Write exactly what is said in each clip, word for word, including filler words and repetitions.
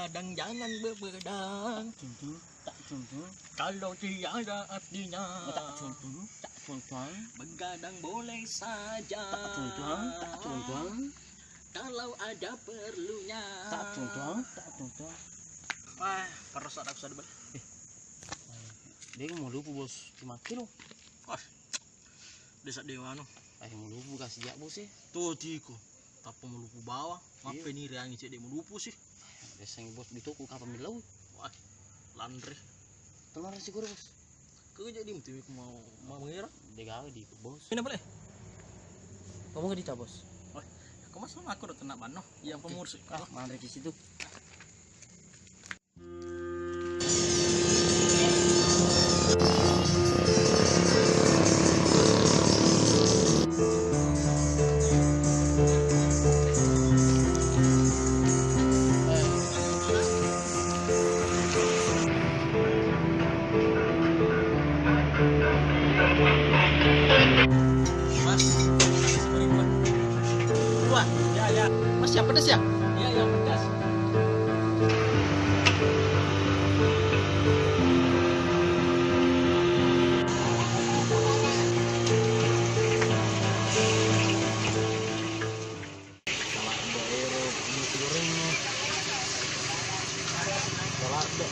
Dan jangan begadang. Tung, tung, tak tung, tung. Kalau tiada artinya. Tak tung, tung, tak tung, tung. Begadang boleh saja. Tak tung, tung, tak tung, tung. Kalau ada perlunya. Tak tung, tung, tak tung, tung. Wah, perasa ada sadar. Eh. Dia mau lupa, Bos. Cuma kilo. Wah. Desa Dewa anu. Eh, mau lupa kasih jak, Bos, eh. Tuh, tiko. Tappa malupu bawang, iya. Mappeni riangi cedde malupu sih. Biasanya bos di toko kapan milau? Wah, lanre. Telur sih guru bos. Kau jadi mutu mau mau mengira? Degawe di bos. Ini boleh? Kamu nggak dicabos? Wah, aku masuk aku udah tenak bano. Yang oke. Pemurus. Ah, manre di situ. Mas, dua. Ya, ya. Mas, yang pedas ya? Iya, yang pedas. Salak daerah, minyak gorengnya. Salak da.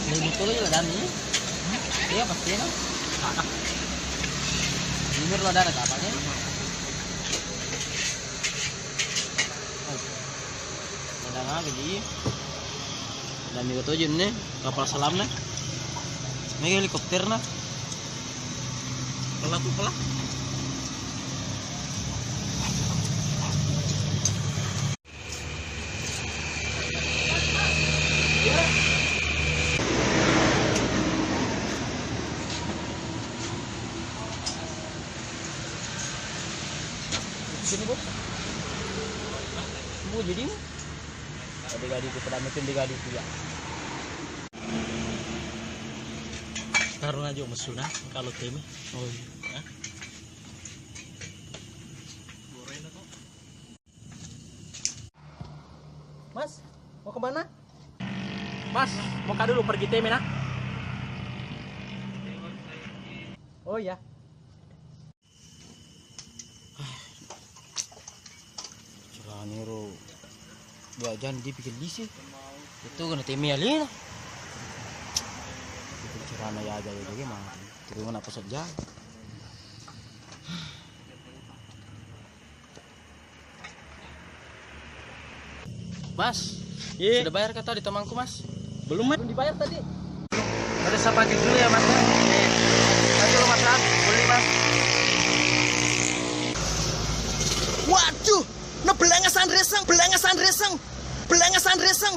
Ini betul ya, Dani? Iya, pasti ya, kan? Jujur lo, Dani, apa ya? Ada apa, Ji? Dan juga tuh, Jun, nih, kapal selam, nih. Ini helikopter, nah. Pelaku, pelaku. Sini, Bu. Bu, jadi, Bu? Ada gadi itu, pada mesin di gadi itu, ya. Taruh aja mesuna kalau temi. Oh, iya. Hah? Goreng kok. Mas, mau kemana? Mas, mau ka dulu pergi temi, nah. Oh, iya. Carane ro dua jam dia bikin lisi. Itu kena temi alena. Itu carana ya aja ya bagaimana? Terima apa saja. Mas, iya. Sudah bayar kah tadi temanku, Mas? Belum, Mas. Belum dibayar tadi. Ada saya pakai dulu ya, Mas. Ayo, Mas, ah. Beli, Mas. Waduh, nah belengesan reseng, belengesan reseng, belengesan reseng.